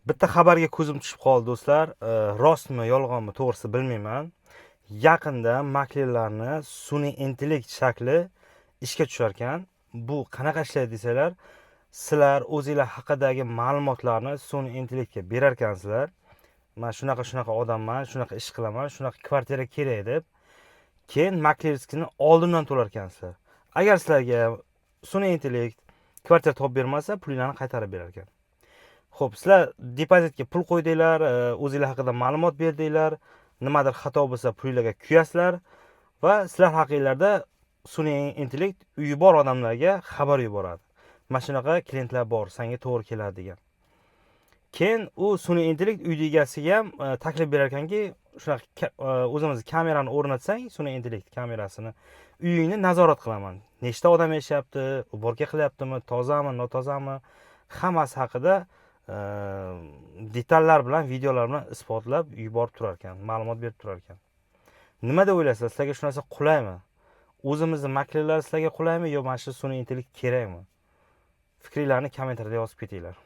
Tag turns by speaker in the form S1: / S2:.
S1: Bitta xabarga ko'zim tushib qoldi, do'stlar. Rostmi, yolg'onmi, to'g'risi bilmayman. Yaqinda maklerlarni sun'iy intellekt shakli ishga tushar ekan. Bu qanaqa ishlaydi desanglar, sizlar o'zinglar haqidagi ma'lumotlarni sun'iy intellektga berar ekansizlar. Man shunaqa shunaqa odamman, shunaqa ish qilaman, shunaqa kvartira kerak deb. Keyin маклерский ni oldindan to'lar ekansizlar. Agar sizlarga sun'iy intellekt kvartira topib bermasa, pulinglarni qaytarib berar ekan. Xo'p, sizlar depozitga pul qo'ydinglar, o'zinglar haqida ma'lumot berdinglar, nimadir xato bo'lsa, pulinglarga kuyasizlar va sizlar haqinglarda sun'iy intellekt uyi bor odamlarga xabar yuboradi. Mana shunaqa klientlar bor, senga to'g'ri keladi degan. Keyin u sun'iy intellekt uyni egasiga ham taklif berar ekanki, shunaqa o'zimiz kamerani o'rnatsang, sun'iy intellekt kamerasini, uyingni nazorat qilaman. Nechta odam yashayapti, уборка qilyaptimi, tozami, notozami, hammasi haqida detallar bilan, videolar bilan isbotlab yuborib turar ekan, ma'lumot berib turar ekan. Nima deb o'ylaysizlar? Sizlarga shu narsa qulaymi? O'zimizni maklerlar sizlarga qulaymi yo mana shu sun'iy intellekt kerakmi? Fikringlarni kommentariyada yozib ketinglar.